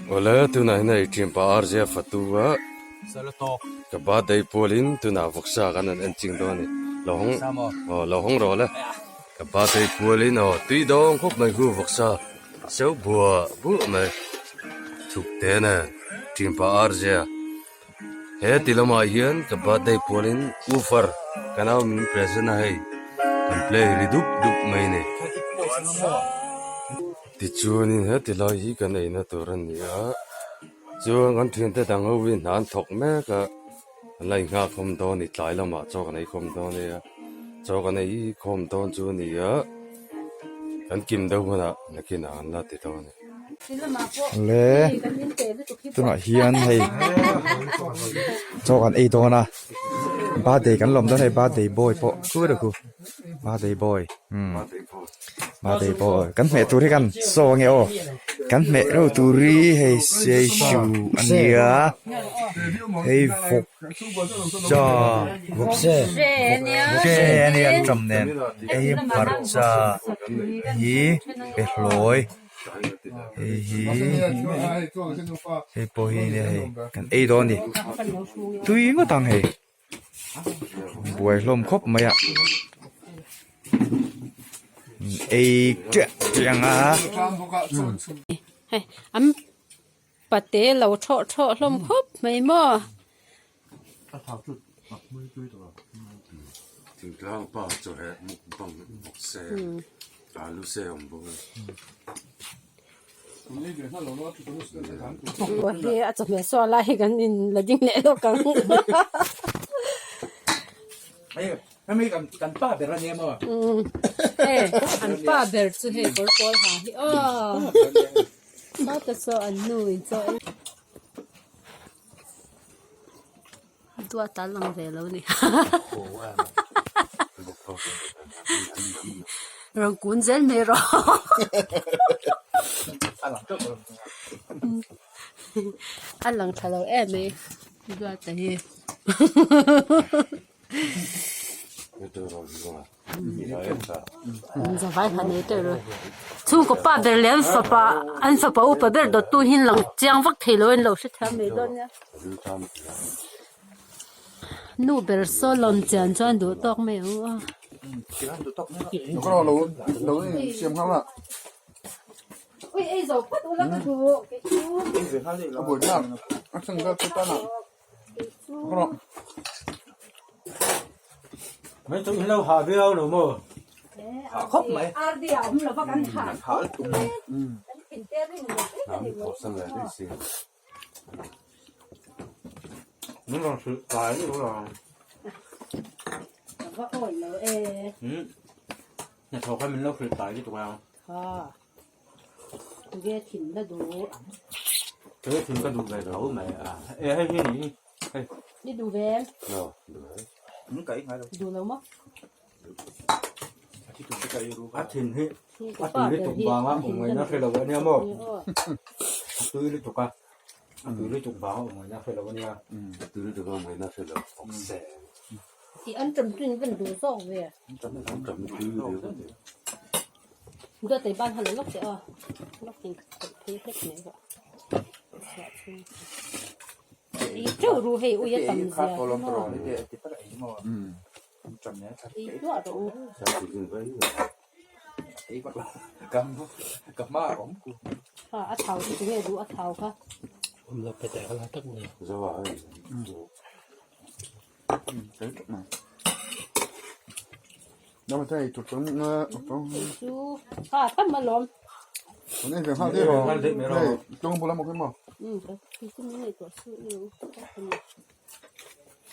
Awle tunah hian hei ṭhianpa Arzia fatu a ka birthday pualin tunah vawksa kan rawn en ching dawn a ni lo hawng aw lo hawng rawh le ka birthday pualin aw tui dawng khawp mai khu vawksa seu buah buah mai chhuk te nen ṭhianpa Arzia he ti lamah hian ka birthday pualin woofer ka nau min present a hei kan play ri dup dup mai a ni. Tichuanin he ti lai hi kan eina tur a ni a chuan kan thiante dang ho hi hna an thawk mek a an la inghak khawm dawn a ni tlai lamah chaw kan ei khawm dawn a nia chaw kan ei khawm dawn chu a ni a kan kim deuh hunah nakinah an la ti dawn a ni. Le tunah hian hei chaw kan ei dawn a birthday kan lawm dawn hei birthday boy pawh khu ber khu birthday boy umm birthday boy kan hmeh tur hi kan saw ange aw kan hmeh reuh tur hi hei siaishu a nia hei vawk cha vawk se a nia an ṭam nen hei hmarcha hi behlawi. Hei hi hei pawh hi nia hei kan ei dawn a ni tui ngawt ang hei buai hlawm khawp mai a ei chiah chiah ang a. Hei an pate lo thawh thawh hlawm khawp mai maw. Thingtlang pa chaw heh mukbang bawk se alu se awm bawk a. Hi a chawhmeh saw lai hi kan in la ding leh lawk ang. Hei an pa ber chu hei kawr pawl ha hi aw. Sawta saw an nu in chaw ei. Duat a lang ve lo ni rawn kun zel mai rawh a lang tha lo em mai duat a hi. Zavai han nei teuh rawh chhungkaw pa ber leh an fapa an fapa upa ber dawttu hi an lang chiang vak thei lo a in lo hrethiam mai dawn nia nu ber saw lawm chian chuan duh tawk mai ang aw. Mấy tụi lâu hà viau lo maw? Min rawn hrilh tlai lutuk lo. Hnathawh kha min lo hrilh tlai lutuk a. Tuge thin la duh. Tuge thin ka duh ve tho mai a. E hei hi ni hei. Ni duh ve. No, duh ve. Duh lo maw? A thin hi a tui lutuk vanga awm ngaihna hre lo a nia maw? A tui lutuk a, a tui lutuk vanga awm ngaihna hre lo a nia. A tui lutuk a awm ngaihna hre lo awk se. I an ṭam tui in van duh zawk ve. An ṭam tui duh ve. Duat ei ban han lawk teh aw lawk in ka kawlh phei hlek mai vah chhuah chhung ei teuh ru hei ui a tam zia hi maw ei hluah rawh u. Ha a thau chu tinge duh a thau kha. Chu ha tam alawm.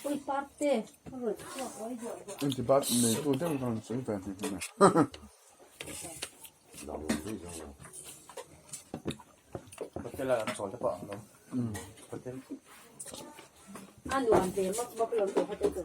Ui parte a rawn chhuak uai duah duah. A nuam ve map map lo tawh kha te chu.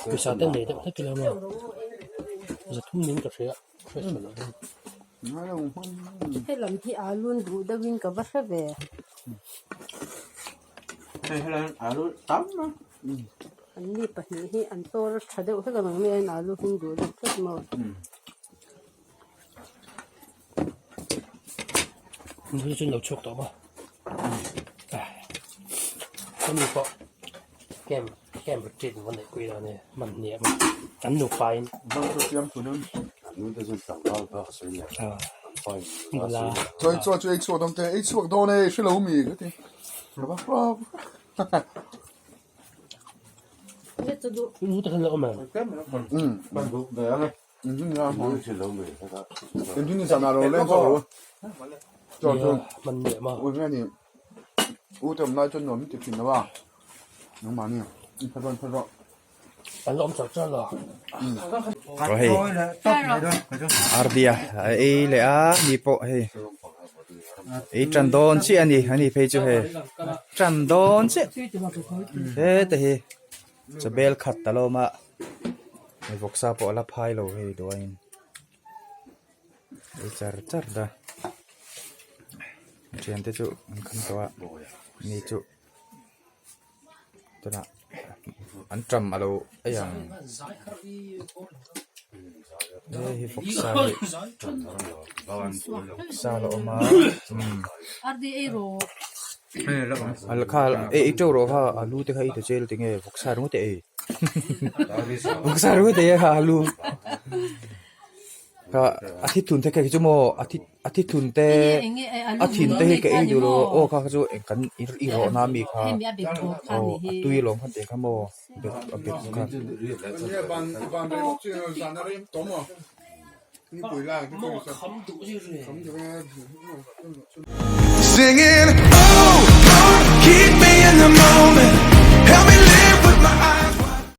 Pawisa te nei deuh hlek ila maw zathum ning ka hria hriat hran loh in. Helam hi alu an duh deuh in ka va hre ve. An ni pahnih hi an tor tha deuh hlek ang mai a alu hi an duh deuh tlat maw. Chu chu lo chhuak tawh maw hemi pawh camp camp retreat an va neih pui dan e hman hniam an nupa in Hei Ardia a ei leh a mi pawh hei ei tan dawn chiah a ni ani phei chu hei tan dawn chiah heta hi. Chawbel khat ta lawm a hei vawksa pawh a la phai lo hei duaiin ei char char ta a thiante chu an kham tawh a mi chu tunah an ṭam a lo ei ang hei hi vawksa hi vawksa la awm a umm. Kha ei teuh rawh kha alu te kha ei ta che tinge vawksa ringawt te ei vawksa ringawt ei a kha alu kha a thithun te kha khi chu maw a thi a thithun te a thin te hi ka ei duh lo aw kha kha chu kan i rawh na ami kha aw a tui alawm kha tih kha maw a bet kha. Singing.